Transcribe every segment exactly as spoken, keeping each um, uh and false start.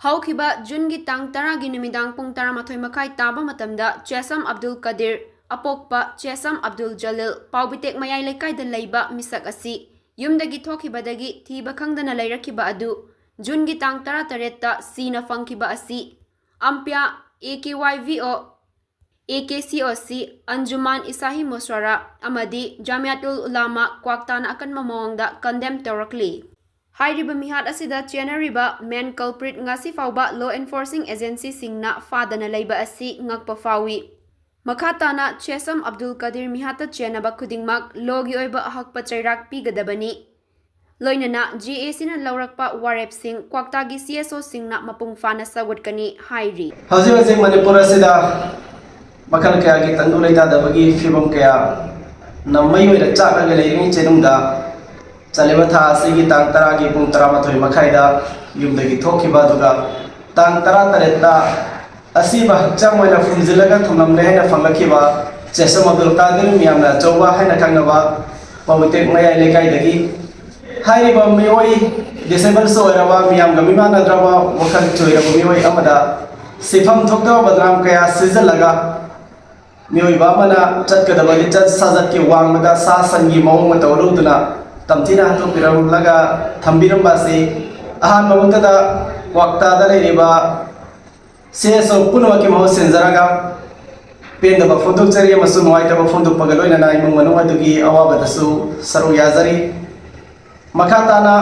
ꯍꯧꯈꯤꯕ ꯖꯨꯟꯒꯤ ꯇꯥꯡ ꯇꯔꯥꯒꯤ ꯅꯨꯃꯤꯗꯥꯡ ꯄꯨꯡ ꯇꯔꯥꯃꯥꯊꯣꯏ ꯃꯈꯥꯏ ꯇꯥꯕ ꯃꯇꯝꯗ ꯆꯦꯁꯝ ꯑꯕꯗꯨꯜ ꯀꯗꯤꯔ, ꯑꯄꯣꯛꯄ ꯆꯦꯁꯝ ꯑꯕꯗꯨꯜ ꯖꯂꯤꯜ, ꯄꯥꯎꯕꯤꯇꯦꯛ ꯃꯌꯥꯏ ꯂꯩꯀꯥꯏꯗ ꯂꯩꯕ ꯃꯤꯁꯛ ꯑꯁꯤ ꯌꯨꯝꯗꯒꯤ ꯊꯣꯛꯈꯤꯕꯗꯒꯤ ꯊꯤꯕ ꯈꯪꯗꯅ ꯂꯩꯔꯛꯈꯤꯕ ꯑꯗꯨ ꯖꯨꯟꯒꯤ ꯇꯥꯡ ꯇꯔꯥꯇꯔꯦꯠꯇ ꯁꯤꯅ ꯐꯪꯈꯤꯕ ꯑꯁꯤ ꯑꯝꯄ꯭ꯌꯥ, A K Y V O, A K C ꯑꯣ ꯁꯤ, ꯑꯟꯖꯨꯃꯥꯟ ꯏꯁꯥꯍꯤ ꯃꯣꯁꯋꯥꯔꯥ ꯑꯃꯗꯤ ꯖꯥꯃꯤꯌꯥꯇꯨꯜ ꯎꯂꯥꯃꯥ ꯀ꯭ꯋꯥꯛꯇꯥꯅ ꯑꯀꯟꯕ ꯃꯑꯣꯡꯗ ꯀꯟꯗꯦꯝ ꯇꯧꯔꯛꯂꯤ꯫ ꯍꯥꯏꯔꯤꯕ ꯃꯤꯍꯥꯠ ꯑꯁꯤꯗ ꯆꯦꯟꯅꯔꯤꯕ ꯃꯦꯟ ꯀꯜꯄ꯭ꯔꯤꯠ ꯉꯁꯤ ꯐꯥꯎꯕ ꯂꯣ ꯑꯦꯟꯐꯣꯔꯁꯤꯡ ꯑꯦꯖꯦꯟꯁꯤꯁꯤꯡꯅ ꯐꯥꯗꯅ ꯂꯩꯕ ꯑꯁꯤ ꯉꯛꯄ ꯐꯥꯎꯏ꯫ ꯃꯈꯥ ꯇꯥꯅ ꯆꯦꯁꯝ ꯑꯕꯗꯨꯜ ꯀꯗꯤꯔ ꯃꯤꯍꯥꯠꯇ ꯆꯦꯟꯅꯕ ꯈꯨꯗꯤꯡꯃꯛ ꯂꯣꯒꯤ ꯑꯣꯏꯕ ꯑꯍꯛꯄ ꯆꯩꯔꯥꯛ ꯄꯤꯒꯗꯕꯅꯤ꯫ ꯂꯣꯏꯅꯅ ꯖꯤ ꯑꯦ ꯁꯤꯅ ꯂꯧꯔꯛꯄ ꯋꯥꯔꯦꯞꯁꯤꯡ ꯀ꯭ꯋꯥꯛꯇꯥꯒꯤ ꯁꯤ ꯑꯦꯁ ꯑꯣꯁꯤꯡꯅ ꯃꯄꯨꯡ ꯐꯥꯅ ꯁꯧꯒꯠꯀꯅꯤ ꯍꯥꯏꯔꯤ꯫ ꯍꯧꯖꯤꯛ ꯍꯧꯖꯤꯛ ꯃꯅꯤꯄꯨꯔ ꯑꯁꯤꯗ ꯃꯈꯜ ꯀꯌꯥꯒꯤ ꯇꯪꯗꯨ ꯂꯩꯇꯥꯗꯕꯒꯤ ꯐꯤꯕꯝ ꯀꯌꯥꯅ ꯃꯩ ꯑꯣꯏꯅ ꯆꯥꯛꯂꯒ ꯂꯩꯔꯤꯉꯩ ꯆꯦꯅꯨꯡꯗ ꯆꯠꯂꯤꯕ ꯊꯥ ꯑꯁꯤꯒꯤ ꯇꯥꯡ ꯇꯔꯥꯒꯤ ꯄꯨꯡ ꯇꯔꯥꯃꯥꯊꯣꯏ ꯃꯈꯥꯏꯗ ꯌꯨꯝꯗꯒꯤ ꯊꯣꯛꯈꯤꯕ, ꯑꯗꯨꯒ ꯇꯥꯡ ꯇꯔꯥꯇꯔꯦꯠꯇ ꯑꯁꯤꯕ ꯍꯛꯆꯥꯡ ꯑꯣꯏꯅ ꯐꯨꯝꯖꯤꯜꯂꯒ ꯊꯝꯂꯝꯂꯦ ꯍꯥꯏꯅ ꯐꯪꯂꯛꯈꯤꯕ ꯆꯦꯁꯝ ꯑꯕꯗꯨꯜ ꯀꯥꯗꯤꯔ, ꯃꯤꯌꯥꯝꯅ ꯑꯆꯧꯕ ꯍꯥꯏꯅ ꯈꯪꯅꯕ ꯄꯥꯎꯇꯦꯛ ꯃꯌꯥꯏ ꯂꯩꯀꯥꯏꯗꯒꯤ꯫ ꯍꯥꯏꯔꯤꯕ ꯃꯤꯑꯣꯏ, ꯗꯤꯁꯦꯕꯜꯁꯨ ꯑꯣꯏꯔꯕ, ꯃꯤꯌꯥꯝꯒ ꯃꯤꯃꯥꯟꯅꯗ꯭ꯔꯕ, ꯋꯥꯈꯜ ꯆꯣꯏꯔꯕ ꯃꯤꯑꯣꯏ ꯑꯃꯗ ꯁꯤꯐꯝ ꯊꯣꯛꯇꯕ ꯕꯗꯅꯥꯝ ꯀꯌꯥ ꯁꯤꯖꯤꯜꯂꯒ ꯃꯤꯑꯣꯏꯕ ꯑꯃꯅ ꯆꯠꯀꯗꯕ ꯂꯤꯆꯠ ꯁꯥꯖꯠꯀꯤ ꯋꯥꯡꯃꯗ ꯁꯥ ꯁꯟꯒꯤ ꯃꯑꯣꯡ ꯃꯇꯧ ꯂꯧꯗꯨꯅ ꯇꯝꯊꯤꯅ ꯍꯟꯗꯣꯛꯄꯤꯔꯝꯂꯒ ꯊꯝꯕꯤꯔꯝꯕ ꯑꯁꯤ ꯑꯍꯥꯟꯕ ꯃꯛꯇꯗ ꯀ꯭ꯋꯥꯛꯇꯥꯗ ꯂꯩꯔꯤꯕ ꯁꯤ ꯑꯦꯁ ꯑꯣ ꯄꯨꯝꯅꯃꯛꯀꯤ ꯃꯍꯨꯠ ꯁꯤꯟꯖꯔꯒ ꯄꯦꯟꯗꯕ ꯐꯣꯡꯗꯣꯛꯆꯔꯤ ꯑꯃꯁꯨꯡ ꯅꯨꯡꯉꯥꯏꯇꯕ ꯐꯣꯡꯗꯣꯛꯄꯒ ꯂꯣꯏꯅꯅ ꯏꯃꯨꯡ ꯃꯅꯨꯡ ꯑꯗꯨꯒꯤ ꯑꯋꯥꯕꯗꯁꯨ ꯁꯔꯨꯛ ꯌꯥꯖꯔꯤ꯫ ꯃꯈꯥ ꯇꯥꯅ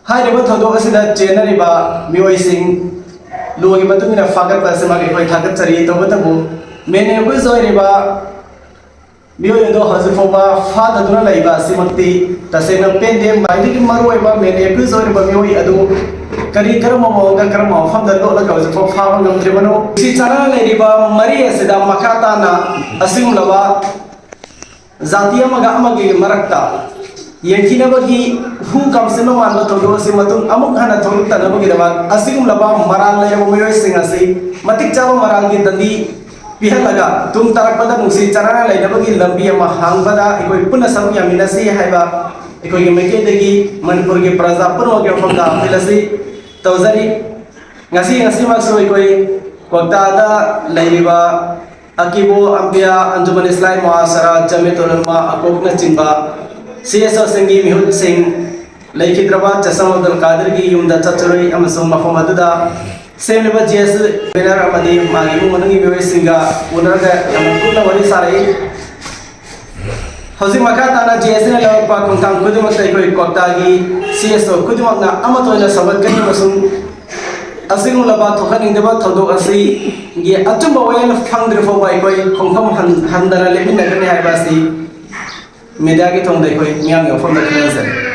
ꯍꯥꯏꯔꯤꯕ ꯊꯧꯗꯣꯛ ꯑꯁꯤꯗ ꯆꯦꯟꯅꯔꯤꯕ ꯃꯤꯑꯣꯏꯁꯤꯡ ꯂꯣꯒꯤ ꯃꯇꯨꯡ ꯏꯟꯅ ꯐꯥꯒꯠꯄ ꯑꯁꯤꯃꯛ ꯑꯩꯈꯣꯏ ꯊꯥꯒꯠꯆꯔꯤ꯫ ꯇꯧꯕꯇꯕꯨ ꯃꯦꯟ ꯑꯦꯀ꯭ꯌꯨꯁ ꯑꯣꯏꯔꯤꯕ ꯃꯤꯑꯣꯏ ꯑꯗꯨ ꯍꯧꯖꯤꯛ ꯐꯥꯎꯕ ꯐꯥꯗꯗꯨꯅ ꯂꯩꯕ ꯑꯁꯤꯃꯛꯇꯤ ꯇꯁꯦꯡꯅ ꯄꯦꯟꯗꯦ꯫ ꯈ꯭ꯋꯥꯏꯗꯒꯤ ꯃꯔꯨꯑꯣꯏꯕ ꯃꯦꯟ ꯑꯦꯀ꯭ꯌꯨꯁ ꯑꯣꯏꯔꯤꯕ ꯃꯤꯑꯣꯏ ꯑꯗꯨ ꯀꯔꯤ, ꯀꯔꯝꯕ ꯃꯑꯣꯡꯗ, ꯀꯔꯝꯕ ꯃꯐꯝꯗ ꯂꯣꯠꯂꯒ ꯍꯧꯖꯤꯛ ꯐꯥꯎ ꯐꯥꯕ ꯉꯝꯗ꯭ꯔꯤꯕꯅꯣ? ꯁꯤ ꯆꯥꯟꯅꯅ ꯂꯩꯔꯤꯕ ꯃꯔꯤ ꯑꯁꯤꯗ ꯃꯈꯥ ꯇꯥꯅ ꯑꯁꯤꯒꯨꯝꯂꯕ ꯖꯥꯇꯤ ꯑꯃꯒ ꯑꯃꯒꯤ ꯃꯔꯛꯇ ꯌꯦꯡꯊꯤꯅꯕꯒꯤ ꯍꯨ ꯀꯥꯝꯁꯤꯟꯕ ꯃꯥꯟꯕ ꯊꯧꯗꯣꯛ ꯑꯁꯤ ꯃꯇꯨꯡ ꯑꯃꯨꯛ ꯍꯟꯅ ꯊꯣꯛꯂꯛꯇꯅꯕꯒꯤꯗꯃꯛ ꯑꯁꯤꯒꯨꯝꯂꯕ ꯃꯔꯥꯜ ꯂꯩꯔꯕ ꯃꯤꯑꯣꯏꯁꯤꯡ ꯑꯁꯤ ꯃꯇꯤꯛ ꯆꯥꯕ ꯃꯔꯥꯜꯒꯤ ꯗꯟꯗꯤ ꯄꯤꯍꯜꯂꯒ ꯇꯨꯡ ꯇꯥꯔꯛꯄꯗ ꯅꯨꯡꯁꯤ ꯆꯥꯟꯅꯅ ꯂꯩꯅꯕꯒꯤ ꯂꯝꯕꯤ ꯑꯃ ꯍꯥꯡꯕꯗ ꯑꯩꯈꯣꯏ ꯄꯨꯟꯅ ꯁꯔꯨꯛ ꯌꯥꯃꯤꯟꯅꯁꯤ ꯍꯥꯏꯕ ꯑꯩꯈꯣꯏꯒꯤ ꯃꯥꯏꯀꯩꯗꯒꯤ ꯃꯅꯤꯄꯨꯔꯒꯤ ꯄ꯭ꯔꯖꯥ ꯄꯨꯝꯅꯃꯛꯀꯤ ꯃꯐꯝꯗ ꯑꯄꯤꯜ ꯑꯁꯤ ꯇꯧꯖꯔꯤ꯫ ꯉꯁꯤ ꯉꯁꯤꯃꯛꯁꯨ ꯑꯩꯈꯣꯏ ꯀ꯭ꯋꯥꯛꯇꯥꯗ ꯂꯩꯔꯤꯕ ꯑꯀꯤꯕꯣ ꯑꯝꯕꯤꯌꯥ ꯑꯟꯖꯨꯃꯟ ꯏꯁꯂꯥꯃꯤ ꯃꯍꯥꯁꯔꯥ ꯖꯃꯤꯌꯠ ꯎꯂꯃꯥ ꯑꯀꯣꯛꯅꯆꯤꯡꯕ ꯁꯤ ꯑꯦꯁ ꯑꯣꯁꯤꯡꯒꯤ ꯃꯤꯍꯨꯠꯁꯤꯡ ꯂꯩꯈꯤꯗ꯭ꯔꯕ ꯆꯁꯝ ꯑꯕꯗꯨꯜ ꯀꯥꯗꯤꯔꯒꯤ ꯌꯨꯝꯗ ꯆꯠꯆꯔꯨꯏ ꯑꯃꯁꯨꯡ ꯃꯐꯝ ꯑꯗꯨꯗ ꯁꯦꯝꯂꯤꯕ ꯖꯤ ꯑꯦꯁ ꯕꯦꯅꯔ ꯑꯃꯗꯤ ꯃꯥꯒꯤ ꯏꯃꯨꯡ ꯃꯅꯨꯡꯒꯤ ꯃꯤꯑꯣꯏꯁꯤꯡꯒ ꯎꯅꯔꯒ ꯌꯥꯝꯅ ꯀꯨꯞꯅ ꯋꯥꯔꯤ ꯁꯥꯔꯛꯏ꯫ ꯍꯧꯖꯤꯛ ꯃꯈꯥ ꯇꯥꯅ ꯖꯤ ꯑꯦꯁ ꯑꯦꯅ ꯂꯧꯔꯛꯄ ꯈꯣꯡꯊꯥꯡ ꯈꯨꯗꯤꯡꯃꯛꯇ ꯑꯩꯈꯣꯏ ꯀ꯭ꯋꯥꯛꯇꯥꯒꯤ ꯁꯤ ꯑꯦꯁ ꯑꯣ ꯈꯨꯗꯤꯡꯃꯛꯅ ꯑꯃꯠꯇ ꯑꯣꯏꯅ ꯁꯧꯒꯠꯀꯅꯤ ꯑꯃꯁꯨꯡ ꯑꯁꯤꯒꯨꯝꯂꯕ ꯊꯣꯛꯍꯟꯅꯤꯡꯗꯕ ꯊꯧꯗꯣꯛ ꯑꯁꯤꯒꯤ ꯑꯆꯨꯝꯕ ꯋꯥꯌꯦꯜ ꯐꯪꯗ꯭ꯔꯤ ꯐꯥꯎꯕ ꯑꯩꯈꯣꯏ ꯈꯣꯡꯐꯝ ꯍꯟ-, ꯍꯟꯗꯅ ꯂꯦꯞꯃꯤꯟꯅꯒꯅꯤ ꯍꯥꯏꯕ ꯑꯁꯤ ꯃꯤꯗꯤꯌꯥꯒꯤ ꯊꯣꯡꯗ ꯑꯩꯈꯣꯏ ꯃꯤꯌꯥꯝꯒꯤ ꯃꯐꯝꯗ ꯈꯪꯍꯟꯖꯔꯤ꯫